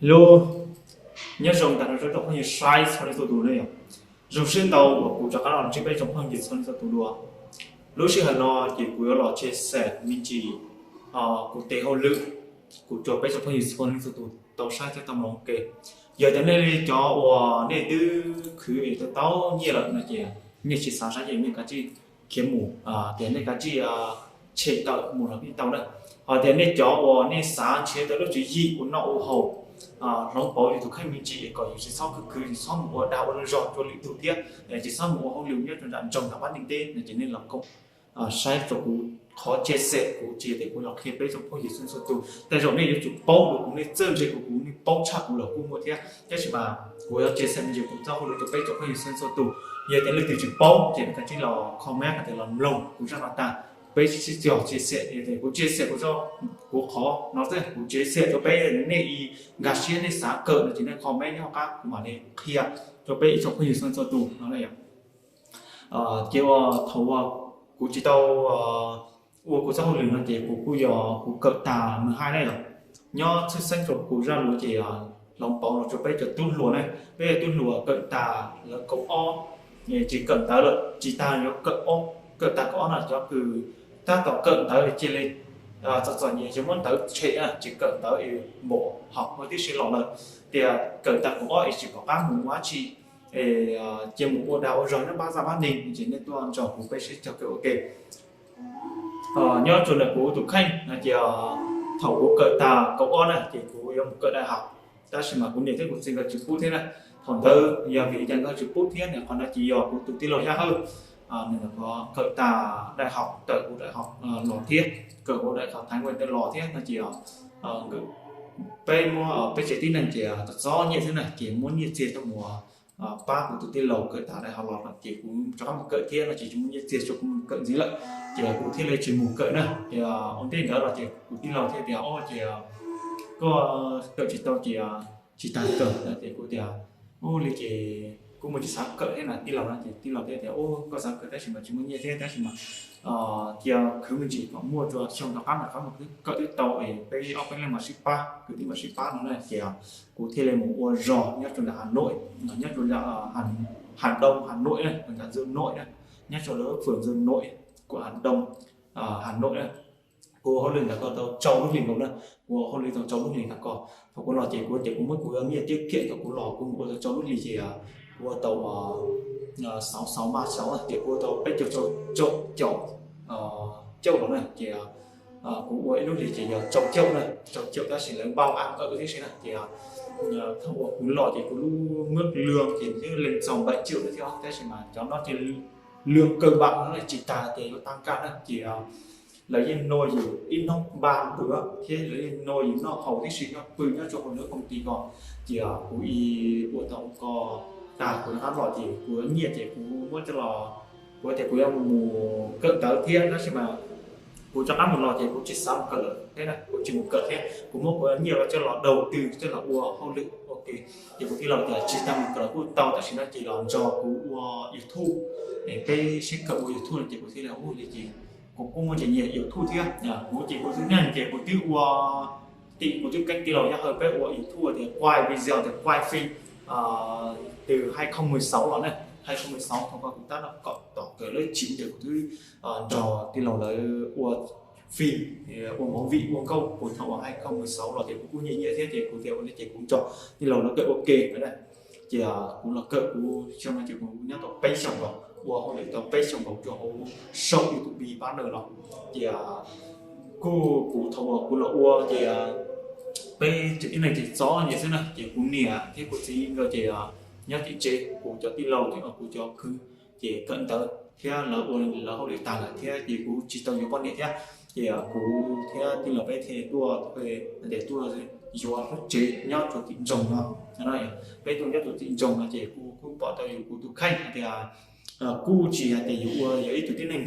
Lub, nyob zoo tag nrho rau tsoom phooj ywg saib txhua leej txhua tus ne yom. Zoo siab ntau uas kuv rov qab los ntsib peb tsoom phooj ywg txhua leej txhua tus dua. Lub sij hawm no ces kuv yuav los tshaj xees me ntsis kuv tes hauj lwm, kuv rau peb tsoom phooj ywg txhua leej txhua tus tau saib thiab tau mloog ua ke. Yog tias nej li cov uas nej twb khwv tau tau nyiaj lawm no ces nej tsis xav saib ces nej kav tsij khiav mus, tias nej kav tsij tshem tawm mus los yeej tau na. Ho tias nej cov uas nej xav nrhiav tau lub tswv yim ua noj ua haus, hloov pauv yus tus kheej me ntsis kom yus tsis txhob khwv khwv, tsis txhob mus ua dag ua zog rau lwm tus thiab tsis txhob mus ua hauj lwm nyob rau nram nroog nram vaj ntees teb no ces nej los koom saib rau kuv qhov tshaj xees, kuv tsis tias kuv los qhia peb tsoom phooj ywg txhua txhua tus. Tej zaum nej yuav tsum paub dua kuv, nej txawj ntse kuv, nej paub tshaj kuv los kuj muaj thiab, tab sis mas kuv yuav tshaj xees me ntsis kuv txoj hauj lwm rau peb tsoom phooj ywg txhua txhua tus. Yog tias leej twg tsis paub ces nej kav tsij los comment hais tias los mloog kuv zaj no tag, peb sib txhawb tshaj xees. Yog tias kuv tshaj xees kuv, kuv qhov no xwb, kuv tshaj xees rau peb, nej ib nkag siab nej xav kawm no ces nej comment nyob qab kuv mam li qhia rau peb ib tsoom phooj ywg txhua txhua tus no na yom. Ces uas thaum uas kuv tsis tau ua kuv txoj hauj lwm no ces kuv kuj yog kuv kawm tas mười hai na yom. Nyob tshwj xeeb rau kuv zaj luag ces hloov pauv los rau peb cov tub hluas ne, peb tub hluas kawm tas lawv kaum ob, tsis kawm ntawv lawm tsis tas yuav kawm ob, kawm tas kaum ob no cov kws tab tom kawm ntawv cia li txom txom nyem ces muab ntawv tshem, tsis kawm ntawv es npaum hom muaj tib si los lawm, tias kawm tas kaum ob es tsis pom qab mus ua dab tsi, es cia mus ua dag ua zog nyob pab zaj pab neeg ces nej tuaj nrog kuv peb sib cog kawm ua ke. Nyob rau ntawm kuv tus kheej no ces thaum kuv kawm tas kaum ob na ces kuv yuav mus kawm daim hauv, tab sis mas kuv niam thiab kuv txiv nkawd tsis pub thiab na. Thaum ntawd yog vim li cas nkawd tsis pub thiab na, qhov no ces yog kuv tus tij laug Yaj Hawj, nws kawm tas daim hauv, tawm kuv daim hauv los thiab, kawm kuv daim hauv thaiv ntawd los thiab no ces peb muab, peb tsev tib neeg ces txom txom nyem thiab na ces muab nyiaj txiag coj mus pab kuv tus tij laug kawm tas daim hauv los no ces kuv rov qab mus kawm thiab no ces tsis muaj nyiaj txiag rau kuv mus kawm ntxiv lawm, ces kuv thiaj li tsis mus kawm na. Ces ua ntej ntawd los ces kuv tij laug thiaj tias, o ces koj kawm tsis tau ces tsis tas kawm no ces kuv tias, u li ces kuv mus tsis xav kawm thiab na tij laug no ces tij laug thiaj tias, u koj xav kawm tab sis mas tsis muaj nyiaj thiab tab sis mas cia khwv me ntsis kom muaj rau xyoo tom qab no rov qab mus kawm twb tau es peb ob peb leeg mam sib pab, kwv tij mam sib pab no na ces kuv thiaj li mus ua zog nyob rau nram Hà Nội, nyob rau nram Hà Đông, Hà Nội na, nram Hà Nội na, nyob rau lawv phường Hà Nội, quận Hà Đông, Hà Nội na. Kuv ua hauj lwm ntawm ko tau rau lub hlis nkaus na, kuv ua hauj lwm tau rau lub hlis ntawm ko. Thaum kuv los ces kuv tias kuv muab kuv nyiaj tiết kiệm thaum kuv los kuv mus ua tau rau lub hlis ces kuv ua tau sáu sáu ba sáu na, ces kuv ua tau peb caug rau caum, caum los na ces kuv ua ib lub hlis ces yog rau caum na, rau caum tab sis lawv npaj ua ua thiab si na ces thaum uas kuv los ces kuv lub mức lương ces twb lees txog bảy triệu thiab tab sis mas cov no ces lương cơ bản no tsis tas ces yuav tăng ca na ces lawv yeej nug yus ib hnub npaj npua thiab lawv yeej nug yus noj haus tib si nyob pw nyob rau hauv lub công ty ko. Ces kuv ua tau ko tag kuv rov qab los ces kuv nyiaj ces kuv muab coj los, kuv tias kuv yuav mus kawm ntawv thiab tab sis mas kuv rov qab mus los ces kuv tsis xav mus kawm lawm thiab, kuv tsis mus kawm thiab kuv muab kuv nyiaj coj los đầu tư coj los ua hauj lwm ua ke. Ces kuv tij laug tias tsis tas mus kawm los kuj tau tab sis no ces los nrog kuv ua YouTube, peb sib kawm ua YouTube no ces kuv thiaj li ua li ces kuv kuj muaj nyiaj YouTube thiab. Kuv ces kuv tus neeg ces kuv twb ua, tim kuv twb keeb tij laug Yaj Hawj peb ua YouTube tias quay video tias quay phim từ hai không mười sáu los na, hai không mười sáu thaum ko kuv tab tom kawm lớp chín ces kuv twb nrog tij laug lawv ua phim, ua movie ua nkauj puag thaum uas hai không mười sáu los ces kuv kuj nyiaj nyiaj thiab ces kuv tias ua li ces kuv nrog tij laug lawv kawm ua ke na. Ces kuv los kawm kuv xyoo no ces kuv nyob tau peb xyoos nkaus, ua hauj lwm tau peb xyoos nkaus rau hauv sau YouTube partner los. Ces kuj kuv thaum uas kuv los ua ces peb tsev tib neeg ces txom nyem xwb na ces kuv niam thiab kuv txiv nkawd ces nyob tim tsev, kuv cov tij laug thiab kuv cov khwv ces kawm ntawv thiab lawv ua lawv hauj lwm tag lawm thiab ces kuv tsis tau yuav poj niam thiab. Ces kuv thiab tij laug peb thiaj tuaj, hais tias tuaj yuav lub tsev nyob rau tim nroog no. Peb tuaj nyob rau tim nroog no ces kuv kuj pom tau yus kuv tus kheej hais tias kuj tsis hais tias yus ua yog ib tug tib neeg